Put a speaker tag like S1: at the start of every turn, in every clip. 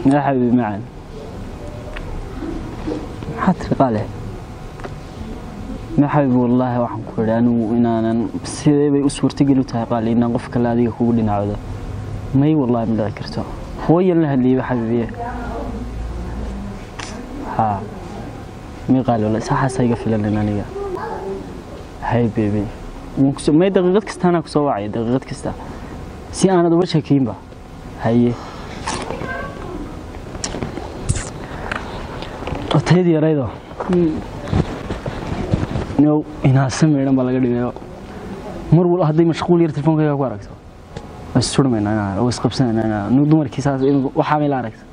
S1: Ya xabiibi macaan, maxaad tiri qaale? Ya xabiibi, wallaahi waxaan ku idhi anigu inaanan, sidee bay u suurtageli u tahay qaale inaan qof kale adiga kugu dhinacdo? May, wallaahi ma dhici karto. Hooyan la hadliyeyba xabiibiye. Haa, may qaale, wallahi saxaasa iga filanin aniga. Hay baby, may, daqiiqad kasta anaa kusoo wacaya, daqiiqad kasta, si aanad uga sheekeynba. Haye, otaydii yaraydo no inaasa meedhan baa laga dhigayo. Mar wal hadday mashquul yar telefonkayga ku aragto, waa issurmaynaa inaa, waa isqabsanaynaa inaa. Dumarkii saas waxaa may la aragto.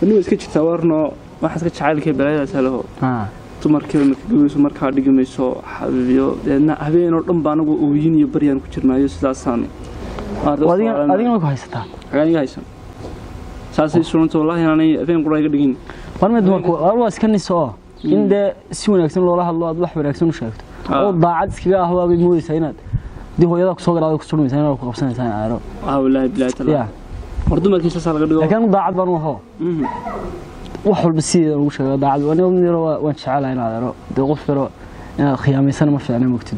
S2: Wani way iska jirtaa warno, waxaa iska jacaylkay balaayadaas helaho.
S1: Haa.
S2: Dumarkiiba marka gabayso, markaa dhigi mayso xabiibiyo, deedna habeenoo dhan ba anagu ooyin iyo baryaan ku jirnaayo, sidaasaan.
S1: Adigana way ku haysataa.
S2: Aniga haysan saasay suranta, wallahi inaanay habeen qura iga dhigin.
S1: War may, dumarku war waa iska niso oo in dee si wanaagsan loola hadlo, aad wax wanaagsan u sheegto oo daacad iskaga ah, waabay moodaysaa inaad dii hooyadaa kusoo garaado, ku surmaysaa inaad ku qabsanaysaa in aaro.
S2: Ah, wallaahi bilaahi
S1: ya
S2: talaa, war dumarkii saasaa laga dhigo.
S1: Laakiin anigu daacad baan u aho, wax walba sideeda ugu sheego, daacad aniga mid yaro waan jecelahay inaad aro dee qof yaro inaad khiyaamaysana ma fiicna, mogti?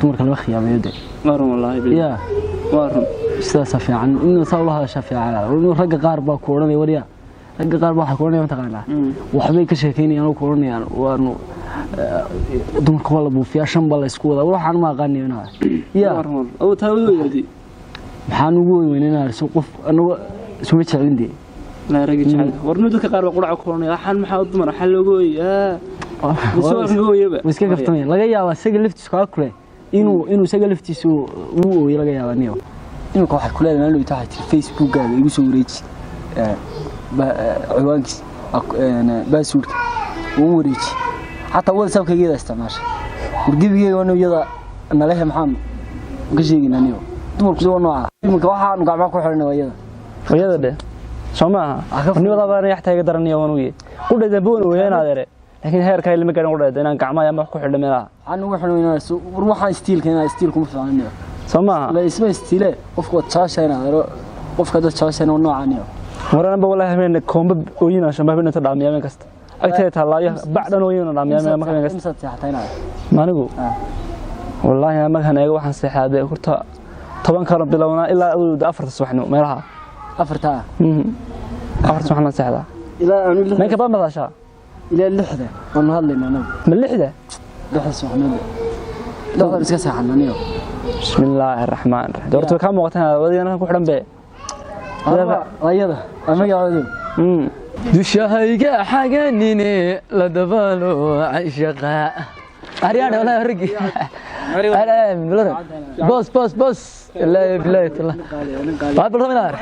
S1: Dumarka lama khiyaameeyo dee.
S2: Waa run, wallaahi bilaahi.
S1: Ya.
S2: Waa run.
S1: Sidaasaa fiican, inuu saa ula hadashaa fiican. Inuu ragga qaar baa ku odhanaya, warya, ragga qaar baa waxay ku odhanaya, mataqaanaa, waxbay ka sheekeynayaan oo ku odhanayaan waanu dumarka waa la buufiyaa, shan baa la isku wadaa, waxaan ma aqaaniyo inaad ya.
S2: Waa run, oo taa wadaadi.
S1: Maxaan ugu weyn inaad qof anagu isuma jeclin dee.
S2: La ragga jecel war nu dadka qaar baa quraca ku oranaya, waxaan maxaa dumar waxaa looga ooyaa, mise waa laga ooyaba.
S1: Way iska kaftamayaan. Laga yaabaa isaga laftiisu kaa kule inuu isaga laftiisu uu ooyo laga yaabaa. Niyo iminka waxay ku leedahay maalin waxay tiri Facebookkaaga igu soo wareeji, ciwaankiis, passwordka uu wareeji, xataa WhatsAppkaygeeda isticmaashay. Wargebigeyga waa iyada nalehe, maxaan ka sheegaynaa niyo? Dumarku waa nooca iminka waxaanu gacmaha ku xidhanay waa iyada.
S2: Hooyada dheh soo maaha? Nimadaa baan yaxtaa iga daraniya, waan uye qudhayda boon ooyeen adeere, laakiin heerkaa lama garin qudhayda inaan gacmaha ama wax ku xidho meelaha.
S1: Waxaan ugu xidhan war waxaan istiilka inaa istiil kuma fiicna niyo.
S2: Soo maaha?
S1: La isma istiile, qofka waad jeceshahay inaad aro, qofka dad jeceshahay waa noocaan niyo.
S2: Waranba wallahi habeen koomba ooyina shanba habeen inta dhaamiya, habeen kasta agteeda taalaayo bacdan ooyina dhaamiya habeen kasta.
S1: Imsaad seexataa inaad?
S2: Manigu wallaahi markaan eego waxaan seexaaday horta 10 kala bilownaa ilaa awowda 4 subaxnimo meelaha.
S1: 4?
S2: 4 subaxnimo seexdaa.
S1: Ilaa aanu 6.
S2: Ninka baad madashaa.
S1: Ilaa 6da waanu hadlaynaa anagu.
S2: Ma 6da?
S1: 6da subaxnimo, 6da iska seexanaa niyo.
S2: Bismillaahi raxmaan raxiim, horta way kaa muuqataan adigana ku xidhan be.
S1: Waa iyada, waa magaceedu.
S3: Dushahayga xaganine la dabaalo cashaqa aryaadha, wallahi raggi bos bos bos, ilaahi bilaahi tallah waxaad balta inaad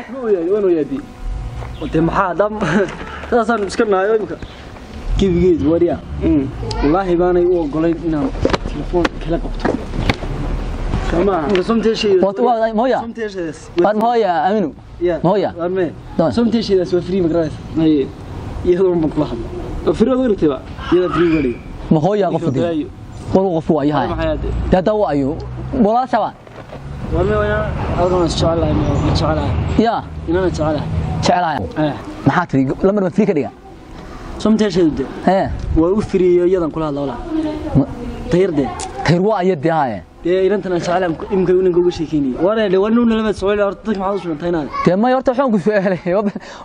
S1: Dee maxaa dham saasaan iska nahayo imika gebigeed warya. Wallaahi baanay u ogolayn inaan telefoon kala qabto.
S3: Moya moya aminu moya.
S1: Somteesheedaas waa free, magaranaysa, iyadoo baan kula hadla.
S2: Free waad
S1: iyada free wali.
S3: Ma hooya qof dee war qof waa yahay dee hadda waa ayo walaasha
S1: Aduna jecelahay, ma jecelahay?
S3: Ya.
S1: Inana jecelahay.
S3: Jecelahay maxaa tiri? Lambar ma free ka dhiga?
S1: Somteesheedu de
S3: hee
S1: waa u freeyo, iyadan kula hadla walaa tayar dee.
S3: Tayr waa ayo dee haye.
S1: Dee inantan aan jecelahay imika ninka uga sheekeynayay waree war nuuna lama socon horta, dadka maxaad u sugantay inaad?
S3: Dee may, horta waxaan ku su'aalay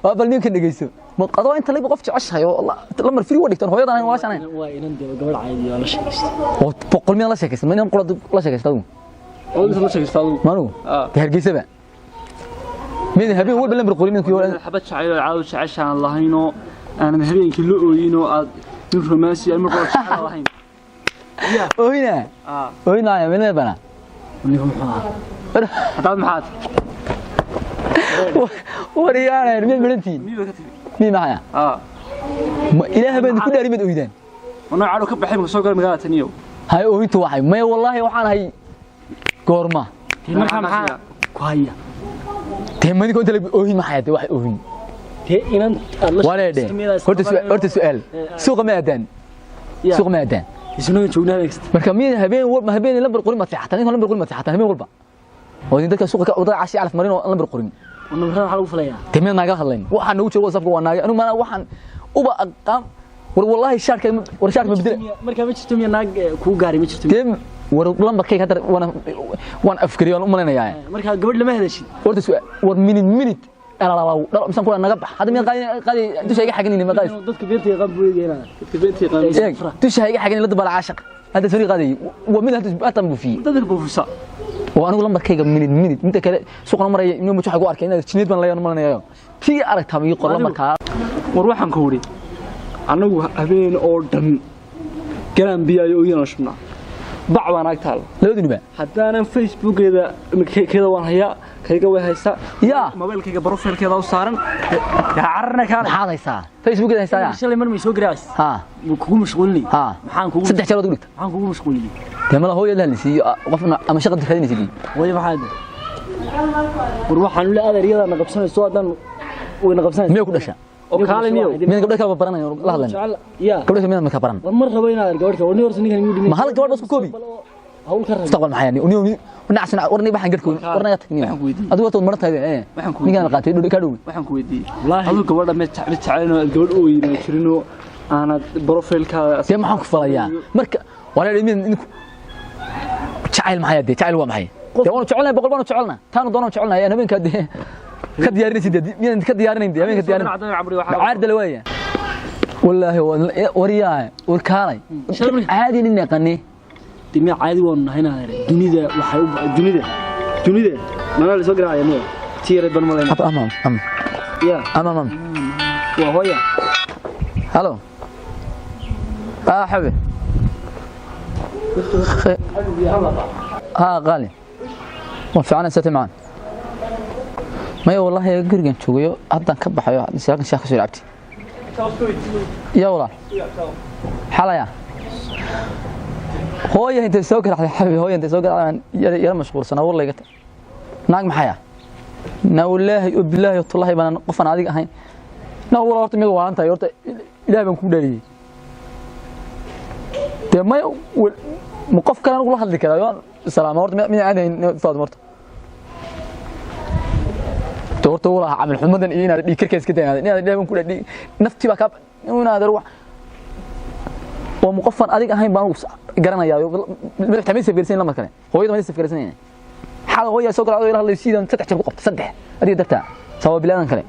S3: waa bal ninka dhegeyso, ma adoo inta layba qof jeceshahay oo lambar free wa dhigtan hooyadan ahayn walaashan ahayn?
S1: Waa inan dee gabadh caadi oo la sheekaysto.
S3: Oo 100 miyaad la sheekaysan? Ma inan qura la sheekaysta adigu?
S2: Oo la sheekaysta adigu?
S3: Manugu dee hargeysaba mid habeen walba lambar qorin ninkii.
S2: Xabad jacayl oo caaw jeceshaan lahaynoo aanan habeenkii la ooyin oo aad nin romaansi aan mar qura jecel lahayn.
S3: Ooyna ooynaya midna bana.
S1: Ninka muxuu ahaa?
S2: Hadaad maxaad
S3: Waryaanay mid marantiin mid maxaya? Ma ilaah baan ku dhaari mid ooydaan.
S2: Wana caado ka baxay ma soo galay magaalada taniyo.
S3: Hay ooyintu waxay may, wallaahi waxaan ahay goorma.
S1: Marka maxaa ku haya?
S3: Dee madinka inta la oohin maxay dee waxay oohin?
S1: Dee inan aad la
S3: waleedhe horta horta su'aal, suuqa ma aadaan? Suuqa ma aadaan?
S1: Isna joognaa habeen kasta.
S3: Marka miya habeen walba habeen lambar qorin ma seexataan? Inta lambar qorin ma seexataan habeen walba oo idin dadka suuqa ka wadada cashi calaf marin oo lambar qorin.
S1: Nabarada waxaa lagu falayaa.
S3: Dee miyaad naagala hadlayn? Waxaa noogu jira WhatsAppka waa naaga. Anigu maanaa waxaan uba aqaan. War wallahi shaarka, war shaarka ma bedela.
S1: Markaa ma jirto miya naag kuu gaaray? Ma jirto?
S3: Dee war lambarkayga hadda waan afkariyay, waan u malaynayaa.
S1: Markaa gabadh lama hadashid?
S3: Horta su'aal, war minid minid dhalalaw dhal misaan ku naga bax hadda, miyaad qaadi qaadi dusha iga xaganini ma qaadis?
S1: Dadka beerta yaqaan buu eegaya.
S2: Dadka beenta yaqaan.
S3: Eeg, dusha iga xaganin la dabala caashaq hadda soo qaaday waa mid hadda atan buufiyey.
S2: Dadka buufisa.
S3: Oo anigu lambarkayga minid minid inta kale suuqna maraya inuu mujo ku arkay inaad jineed baan leeyahay malanayo tii aragtaa ii qor lambarkaa.
S2: War waxaan ku wuri, annagu habeen oo dhan galaan biyo ooyana shubnaa, bac baan ag taal.
S3: Labadiinuba.
S2: Haddaanan Facebookeeda keeda waan hayaa, kayga way haysaa.
S3: Yaa.
S2: Mobaylkayga profilkeeda u saaran yaa cararna kaale.
S3: Maxaad haysaa? Facebookeeda haysaa yaa?
S1: Shalay mar may soo garaacaysa?
S3: Ha.
S1: Wuu kugu mashquulinay.
S3: Ha.
S1: Maxaan kugu
S3: Saddex jeer baad u dhigta.
S1: Maxaan kugu mashquuliyey?
S3: Dee mala hooyo la hadlaysiiyo qof ama shaqa raadinaysid.
S1: Hooyo maxaa de? War waxaan ula adeer iyadaana qabsanayso, haddaan wayna qabsanaysa.
S3: Miyay ku dhashaa?
S2: Oo kaale niyow.
S3: Miyaan gabdho kale baranayo la hadlayn?
S1: Jecel ya.
S3: Gabdho kale miyaan markaa baran?
S1: War mar rabo inaad gabadh war nin horta ninkan igu dhimay.
S3: Ma hal gabadh isku koobi?
S1: Hawl ka rabo.
S3: Mustaqbal maxay yani uniyo nacsan war ni baxan garko war naga tagniyo.
S2: Waxaan ku weydiiyey.
S3: Adigu waad maran tahay ee.
S2: Waxaan ku
S3: Ninkaan qaatay dhow ka dhow.
S2: Waxaan ku weydiiyey.
S1: Wallaahi.
S2: Adigu gabadha mid jecel oo aad gabadh u weynaa jirinoo aanad profilkaada.
S3: Dee maxaan ku falayaa marka wala mid ninku jacayl maxay? Dee jacayl waa maxay? Dee waanu jecelnahay, 100 baanu jecelnahay, taanu doonaan jecelnahay. Aan habeenkaa dee ka diyaarinaysid, dee miyaan ka diyaarinayn? Dee habeenka diyaarin caarda la waaya wallaahi wariyaa war kaalay caadi nin yaqaani.
S1: Dimi caadi waanu nahay inaad adeer dunida waxay u dunida mana la soo garaacaya miya tii yaray ban malayna.
S3: Amam am.
S1: Ya.
S3: Amam am.
S1: Waa hooya.
S3: Halo, حبيبي، ها غالي وفعلا ساتي معان maya wallaahi gurigan joogayo haddaan ka baxayo halkan shaah ka soo cabti ya walaal xalaya hooya intay soo garaacday xabibi hooya intay soo garaacday yara yara mashquulsanaa war layga naag maxaya na wallaahi oo bilaahi oo tallaahi baan qofaan adiga ahayn na walaal horta mid waalan tahay horta ilaahay baan ku dhaliyay dee maya ma qof kale anigu la hadli karaa waan salaama horta mid aan ahayn faadmo horta de horta walaal camal xumadan iyo inaad dhiig karka iska daynaad inaad ilaahay baan ku dhaliyay naftii baa ka inaad wax oo ma qofaan adiga ahayn baan ugu garanayaa madax tamay safgarsan lama kale hooyada ma safgarsanayeen xal hooya soo galaa ila hadlay siidan saddex jeer ku qabta saddex adiga dartaa sabab bilaadan kale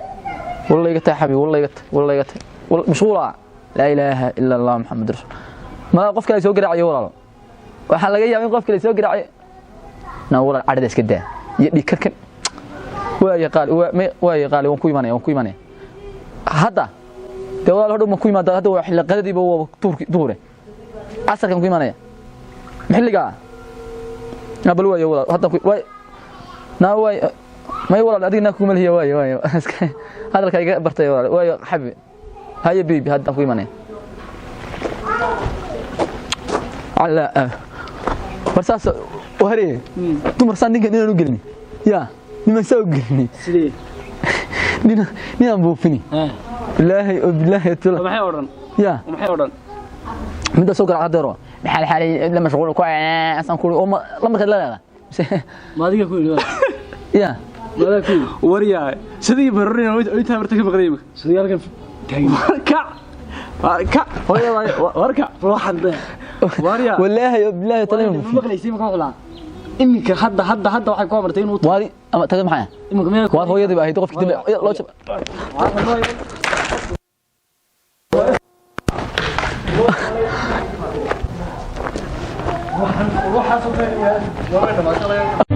S3: والله iga tahay xabiib والله iga tahay والله iga tahay mashquula laa ilaaha illa allah maxamed rasuul ma qof kale soo garaacayo walaalo waxaa laga yaabaa in qof kale soo garaacayo na walaal cadhada iska daa iyo dhiig karkan waa qaali waa qaali waan ku imanaya waan ku imanaya hadda dee walaal hodhow ma ku imaada hadda waa xilli qadadiiba waa duhurki duhure casarkan ku imanaya ma xilligaa na bal waayo walaal hadda ku waay na waay may walaal adiga naa kuma lihiya waayo waayo hadalka iga bartay walaal waayo xabibi haye baby haddaan ku imanaya ala war saas wahare dumar saan ninkan inaan u gelin ya niman saa u gelin
S1: sidee
S3: nina ninaan buufini bilaahi oo bilaahi tula
S2: maxay odhan?
S3: Ya.
S2: Maxay odhan?
S3: Midda soo garaac hadeero maxaa xalay la mashquul ku asaan ku oo lambarkaad la leedahay
S1: ma adiga ku yidhi?
S3: Ya.
S1: Ma adiga ku yidhi?
S2: Waryahay sidii barorin oo intaa barta ka maqlay imika.
S1: Sidee halkan taagan?
S2: Kac kac hooyada warka.
S1: Waxaan de
S2: waryaa.
S3: Walaahi oo bilaahi tala
S1: ma maqlaysay ma ka xulaa iminka hadda waxay ku amartay inuu
S3: waadi ama taga maxay
S1: iminka meel
S3: waar hooyadii baa ahayd qofkii dambe loo jab.
S2: Waxaas oo kale waa dhamaatay.